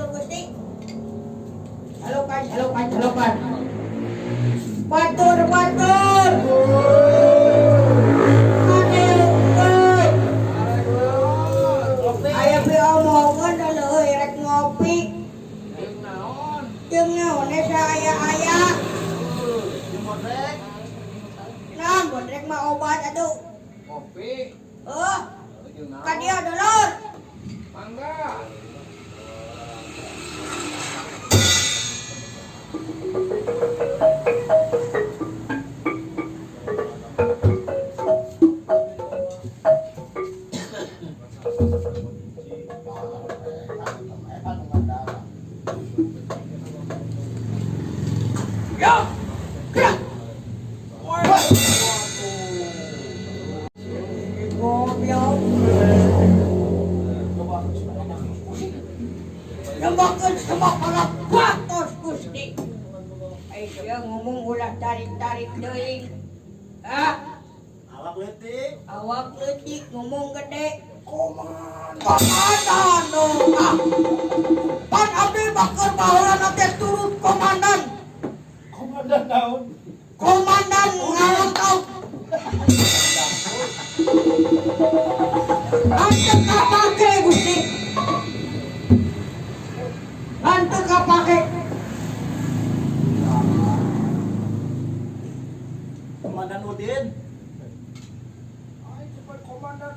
Hatur Gusti. Salokan, salokan, salokan. Batur, batur. Aduh, euy. Aya diomongan euy, rek ngopi. Jeung naon? Jeung naon esa aya-aya. Jeung bodrek. Nah, bodrek mah obat atuh. Kopi. Oh, Jeung naon? Ka dieu dulur. Mangga. Yo. Gerak. Goblok. Nembakeun semua kalapatos Gusti. Ai sia ngomong ulah tarik-tarik deui. Ah, Awak leutik. Awak leutik ngomong gede. Komandan. Komandan dong. Ah. Pan abdi bakeur baheulana teh turut komandan. Komandan naon? Komandan ngalongkau. Hanteu kapake Gusti. Hanteu kapake. Komandan Udin.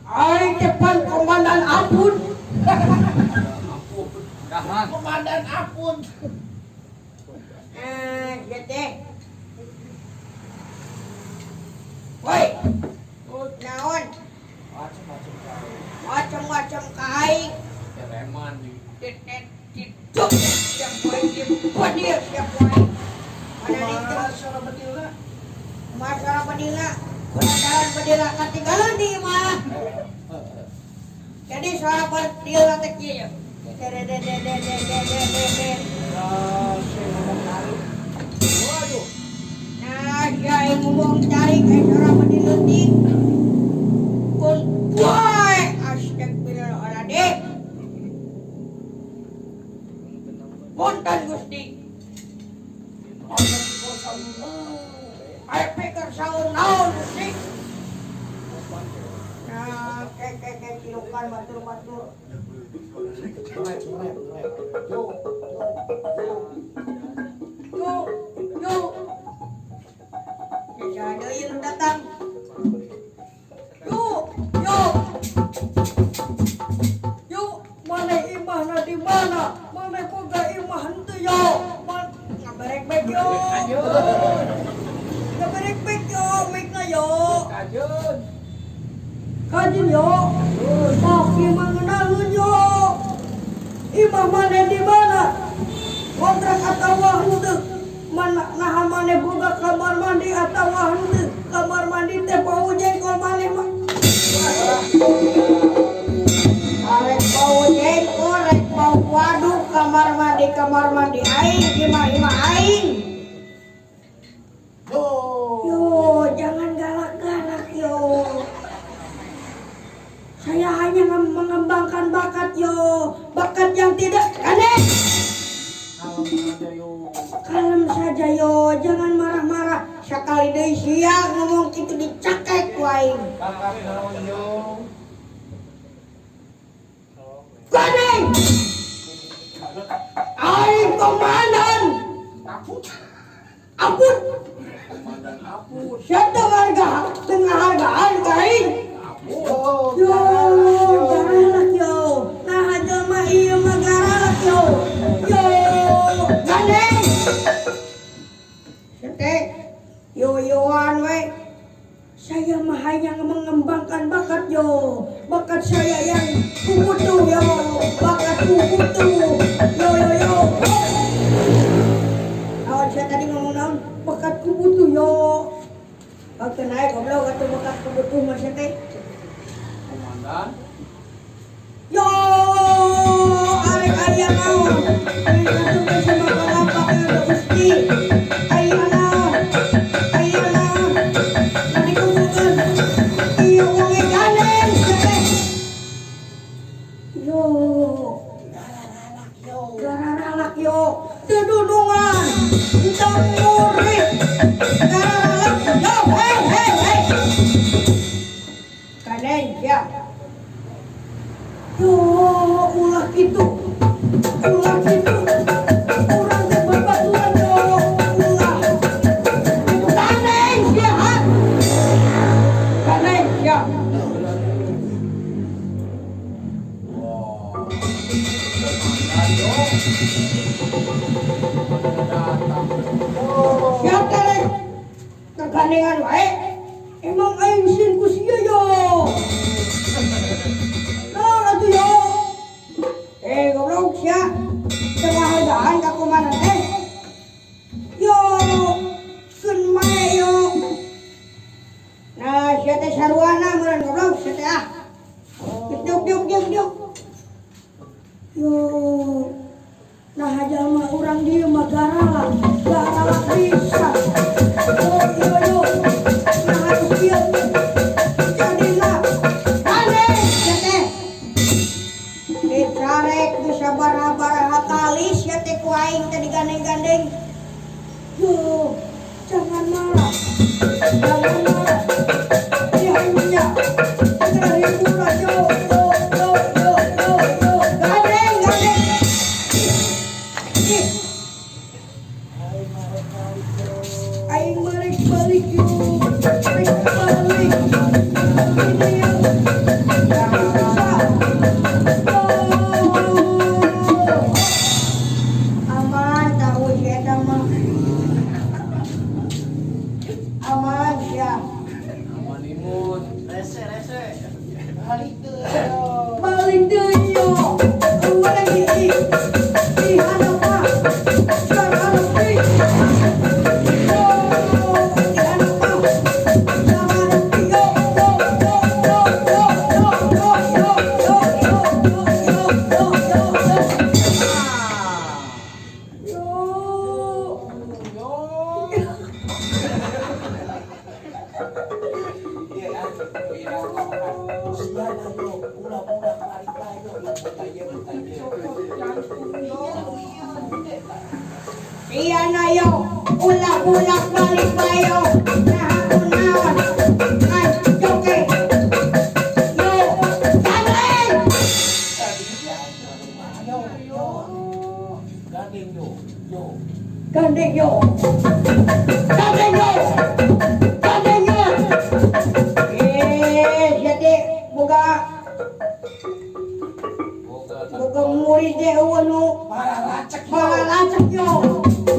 Aing depan komandan Apun. Dahan. Komandan Apun. Eh, ieu teh. Woi, naon? Macam-macam ka aing. Preman di. Cuk, siap wae dipedir siap wae. Mana itu? Suara bedilna. Masalah bedila, kulantaran bedila katinggalan di imah. Jadi suara bedila teh kieu. De de de de de de de de de de. Waduh. Nah, sia yang ngomong tarik eh suara bedil leutik. Kun wae astagfirullahaladzim. Punten Gusti. Ayo pikir saur naon Gusti. Nah, ke ke ke tilukan batur-batur. Yo, yo, Yo, yo. Ya deui nu datang. Yo, yo. Yo, mana imahna di mana? Mana boga imah henteu yo? Man ngaberek bek yo. Ngaberek bek yo, mikna yo. Kajeun. Kajeun yo. Sok imah ngeunaheun yo. Imah mana di mana? Kontrak atawa henteu? Mana naha maneh boga kamar mandi atawa henteu? Kamar mandi teh bau jengkol maneh mah. Arek bau jengkol, rek bau waduk, kamar mandi aing, imah-imah aing. Yo. Yo, jangan galak-galak yo. Saya hanya mengembangkan bakat yo, bakat yang tidak aneh. Kalem aja yo. Kalem saja yo, jangan marah-marah. Sekali deui sia ngomong kitu dicakek ku aing. Bakat naon yo? Gandeng! Aing komandan. Apun. Ampun. Komandan Apun. Sia teu harga, teu ngahargaan ka aing. Apun. Yo, garalak yo. Nah, jelema ieu mah garalak yo. Yo, gandeng. Sete, yo-yoan we. Saya mah hanya mengembangkan bakat yo. Bakat saya yang kubutuh yo. Bakat kubutuh. Yo yo yo. Awan saya tadi ngomong naon? Bakat kubutuh yo. Oke naik goblok atuh bakat kubutuh mah sia teh. Komandan. Yo, arek aya naon? Atuh geus sama kalapak ya Gusti. Aya naon? Aya naon? Tadi kumpulkeun. Ieu wonge gandeng sia teh. Yo, garalak yo. yo. Dedudungan. Entong murid. Karalap yo. Hei hei hei. Kanen ya. Yo ulah kitu. Ulah kitu. Urang teh babaturan yo. Ulah. Kanen ya. Kanen ya. Wah. Komandan yo. Komandan datang. Siapa leh? Kagandengan wae. Emang aing sieun ku sia yo. Nah, atuh yo. Eh, goblok sia. Teu ngahargaan ka komandan teh. Yo, keun mae yo. Nah, sia teh saruana meureun goblok sia teh ah. Diuk diuk diuk diuk. Yo. Nah, jalma urang dieu mah garala, garala bisa. Yo yo yo. Nah, harus kieu. Jadina. Aneh sia teh. Dicarek geus sabaraha-baraha kali sia teh ku aing teh digandeng-gandeng. Yo, jangan marah. Jangan marah. Dihanya. Terhibur yo yo yo yo yo yo. Gandeng gandeng. Ih. Aing balik balik yo. Balik balik. Ini yo. Bisa. Oh. Aman tahu si eta mah. Aman ya. Aman imut. Rese rese. Balik deui yo. Balik deui yo. Urang di di handap mah. Garalepi. Yo, di handap mah. Garalepi yo yo yo yo yo yo yo yo yo yo yo yo yo yo. Ah. Yo. Yo. Iya, iya. Sia na yo, ulah-ulah balik bae yo. Buta ieu, buta ieu. Iya na yo, ulah-ulah balik bayo. Nah aku naon? Ay, joke. Yo, gandeng. Yo yo. Gandeng yo, yo. Gandeng yo. Gandeng yo. Gandeng yo. Eh, jadi boga Boga boga murid teh eueuh nu Paralacek yo. Paralacek yo.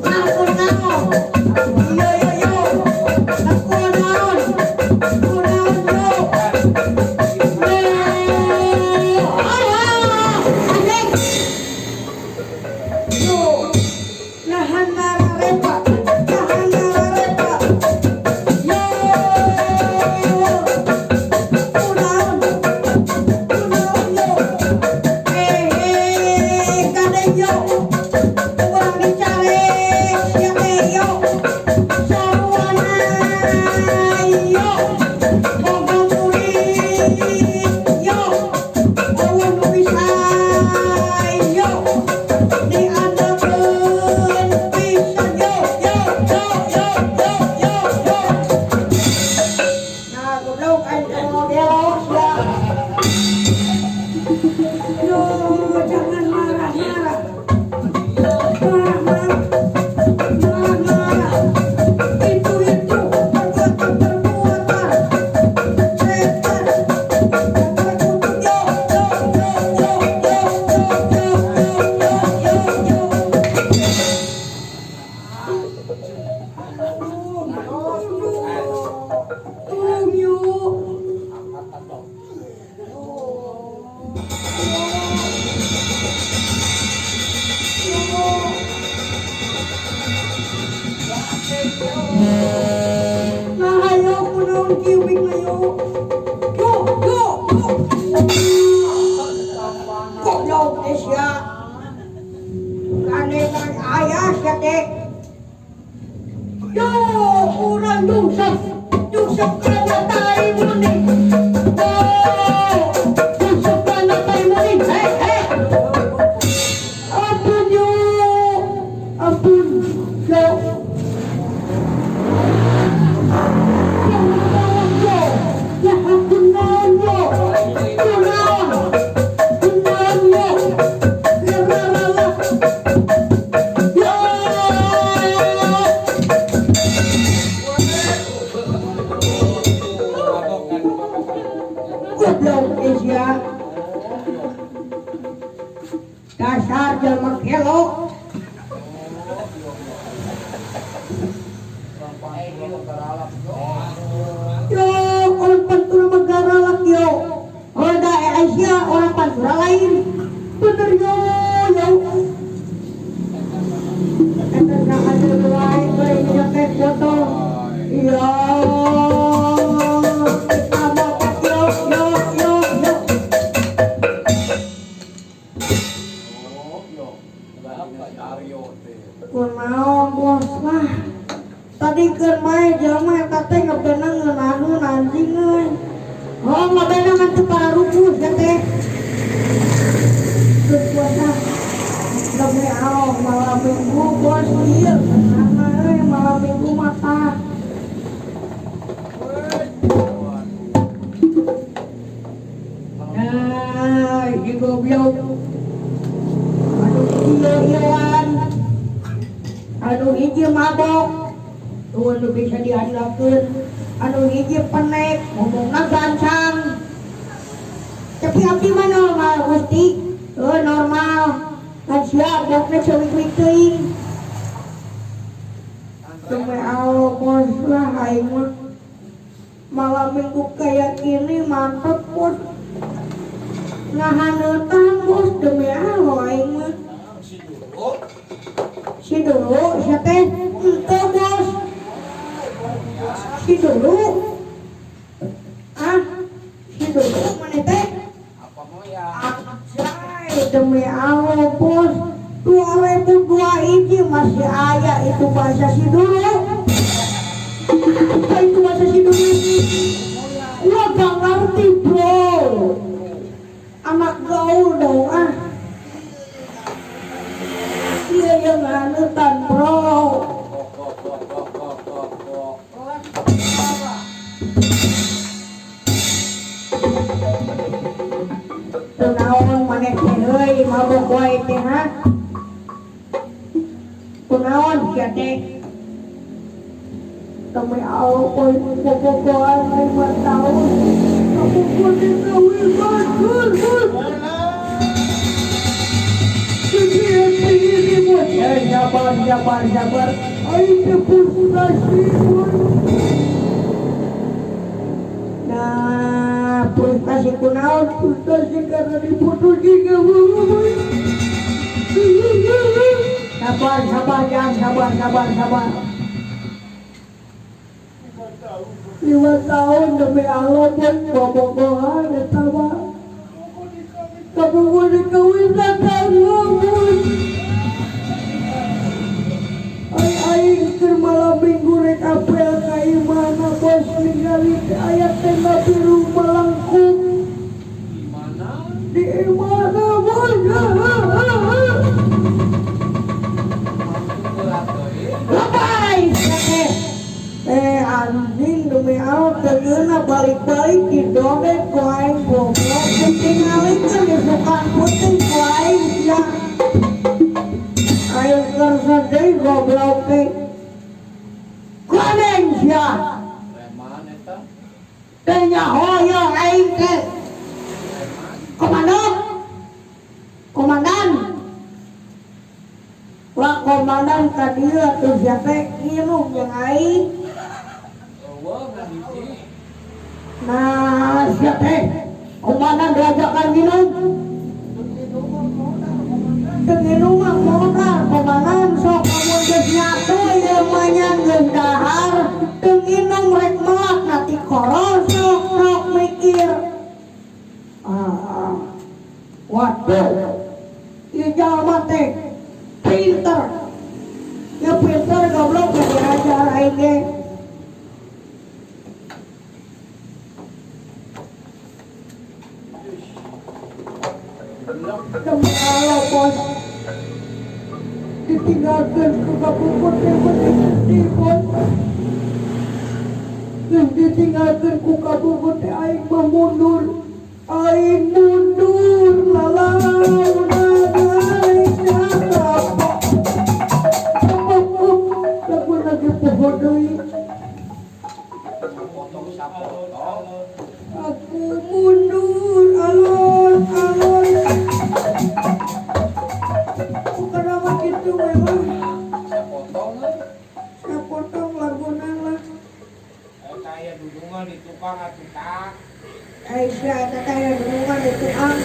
Aku naon? Yo yo yo. Aku naon? Aku naon yo. Yo. Ah, anjing. Yo. Nahan nararepa. Nahan nararepa. Yo. Kunaon? Kunaon yo? Eh, eh, gandeng yo. Urang dicarek sia teh yo. Saruana yo. Boga murid yo. Eueuh nu bisa yo. Diandapeun pisan yo yo yo yo yo yo yo. Nah, goblok aing teh mau gelo sia. Yo, jangan marah-marah. Marah-marah. Marah-marah. Itu perbuatan-perbuatan setan. Yo yo yo yo yo yo yo yo yo yo. Tolong yo. Angkat dong. Yo. Nah, ayo kunaon kieu bing ayo. Yo yo yo. Goblok teh sia. Gandengan ayah sia teh. Yo, urang dungsep. Dungsep kana tai muni. Yo, dungsep kana tai muni. Hei, hei. Ampun yo. Apa Aryo teh? Kunaon bos lah. Tadi keur mae jelema eta teh ngebenang ngeunaheun anjing euy. Oh, ngebenang atuh para rupus ya teh. Geus puasa. Demi Allah malam minggu bos ieu kenapa euy malam minggu mah tah. Nah, iki goblok. Aduh ieu-ieuan. Anu hiji mabok. Tuh anu bisa diandalkeun. Anu hiji penek, ngomongna gancang. Tapi abdi mah normal Gusti. Oh, normal. Kan siap bokna ceuwik-wik teuing. Demi Allah bos lah aing mah. Malam minggu kayak gini mantep bos. Ngahaneutan bos demi Allah aing mah. Si dulu. Si dulu sia teh henteu bos. Si dulu. Ah, si dulu maneh teh? Apa mau ya? Anjay, demi Allah bos. 2002 ini masih aya itu bahasa si dulu. Apa itu bahasa si dulu? Gua gak ngerti bro. Anak gaul dong ah. Iya yang nganutan bro. Kok kok kok kok kok kok kok. Teu naon maneh teh euy mabok wae teh ha. Kunaon sia teh? Demi Allah bos bobogohan 5 tahun. Aku pun dikawinkan. Sabar, sabar, sabar. Aing teh frustasi bos. Nah, frustasi kunaon? Frustasi karena diputusin bos. Sabar, sabar, jangan sabar, sabar, sabar. 5 tahun demi Allah bos bobogohan eta mah. Kamu mau dikawinkan kamu bos. Aing keur malam minggu rek apel ka imahna bos ningali teh aya tenda biru malangkung. Di mana? Di imahna bos. Lebay teh. Anjing demi Allah tegeuna balik-balik didodet ku aing goblok ditingalikeun disukan putih ku aing sia. Aing keur sedih goblok teh. Koneng sia. Preman eta. Teh nyaho aing teh. Komando. Komandan. Lah komandan ka dieu atuh sia teh nginum jeung aing. Eueuh ngan hiji. Nah, sia teh komandan diajakan minum. Teu nginum mah modal komandan sok lamun geus nyatu ieu mah nya geus dahar teu nginum rek melak nanti korol sok sok mikir. Ah, waduh, ieu jalma teh pinter. Ya pinter goblok geus diajar aing ge. Demi Allah bos ditinggalkan ke kapungkur teh sedih bos. Geus ditinggalkan ku kapungkur teh aing mah mundur. Aing mundur lalaunan aing kapok. Lamun lagi poho deui. Potong sapotong. Aku mundur alon-alon. Bukan nama gitu memang. Sapotong euy. Sapotong laguna lah. Eta aya dudungan di tukang atuh tak. Aisyah eta teh aya dudungan di tukang.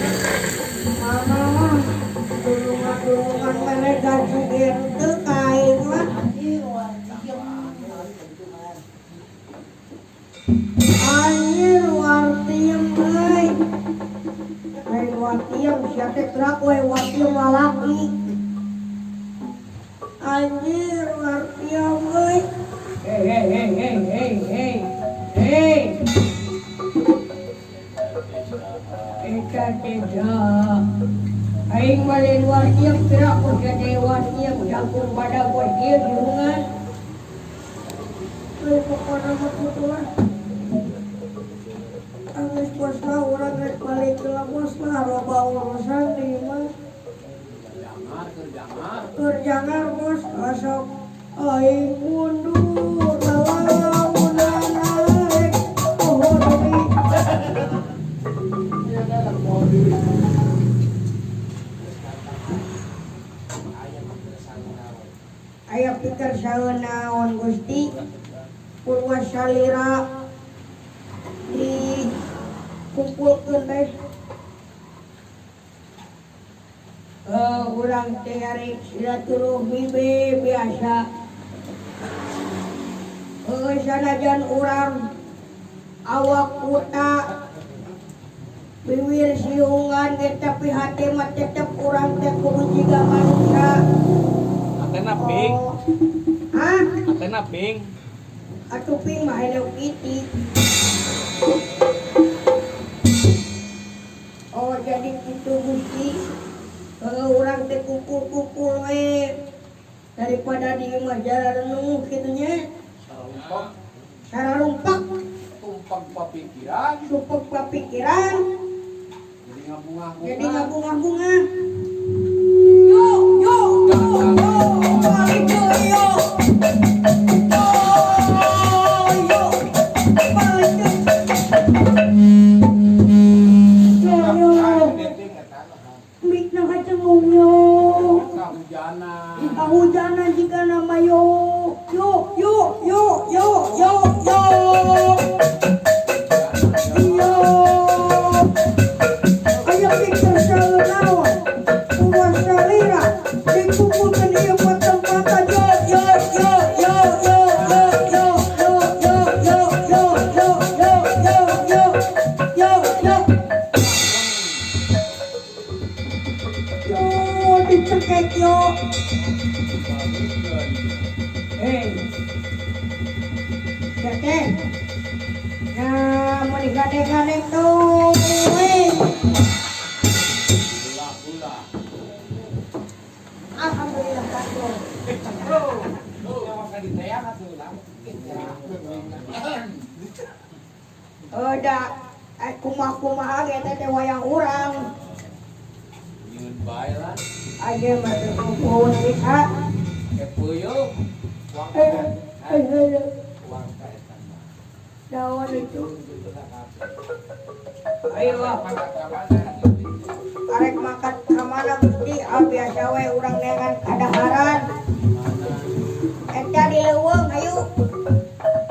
Mama mah dudungan-dudungan mana gaji ente ka aing mah. Anjir wartiem euy. Lain wartiem sia teh gerak we wartiem lalaki. Anjir, wartiam euy. Hei, hei, hei, hei, hei, hei. Hei. Eta teh saha? Aing mah lain wartiam gerak ku sia teh wartiam campur pada bos ieu dirungan. Euy, pokona mah kitu lah. Anggeus bos lah, urang rek balik heula bos lah, loba urusan di imah. Jangar keur jangar. Keur jangar bos, asok aing mundur lalaunan naek poho deui. Aya pikir saeun naon Gusti? Purwa salira dikumpulkeun teh. Urang teh ari silaturahmi be biasa. Sanajan urang awak buta biwir siungan ge tapi hate mah tetep urang teh kudu jiga manusia. Atena ping. Oh. Hah? Atena ping. Atuh ping mah Hello Kitty. Oh, jadi kitu Gusti. Urang teh kumpul-kumpul we daripada di imah jararenung kitu nya. Sarumpak. Sararumpak. Tumpang papikiran. Tumpang papikiran. Jadi ngabungah-bungah. Jadi ngabungah-bungah. Yo yo yo yo balik deui yo. Yo yo balik deui. Yo yo. Mikna kacengong yo. Kahujanan. Kahujanan jika nama yo. Yo yo yo yo yo yo. Yo. Aya pikir saeun naon? Purwa salira dikumpulkeun ieu patempatan yo yo yo yo yo yo yo yo yo yo yo yo yo yo yo yo yo. Yo dicekek yo. Hei. Sia teh. Nah, mun digandeng-gandeng tuh. Weh. Ulah-ulah. Alhamdulillah kantor. Da kumaha-kumaha ge teh wayang urang. Nyieun bae lah. Aja mah teu kumpul bisa. Kepo yo. Eh, daun itu. Ayo ah. Arek makan ka mana Gusti? Ah biasa we urang neangan kadaharan. Eta di leuweung ayo.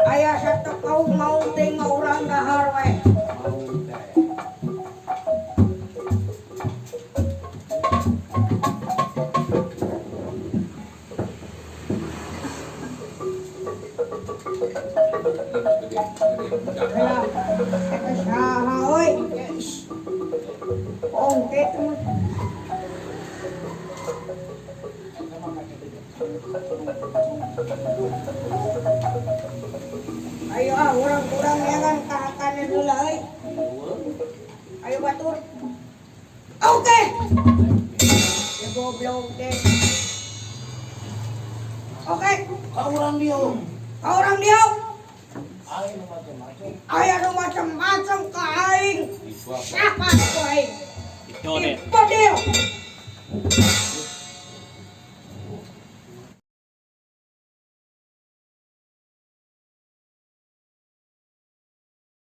Aya satok kaum mau teh mah urang dahar we. Mau teh. Lah, eta saha euy? Ongke teh mah. Ayo ah urang-urang neangan kahakanan heula euy. Ayo batur. Oke. Ya goblok teh. Oke, Ka urang dieu. ka urang dieu. Aing nu macem-macem. Aya nu macem-macem ka aing. Siapa ku aing? Itu deh. Dibedil.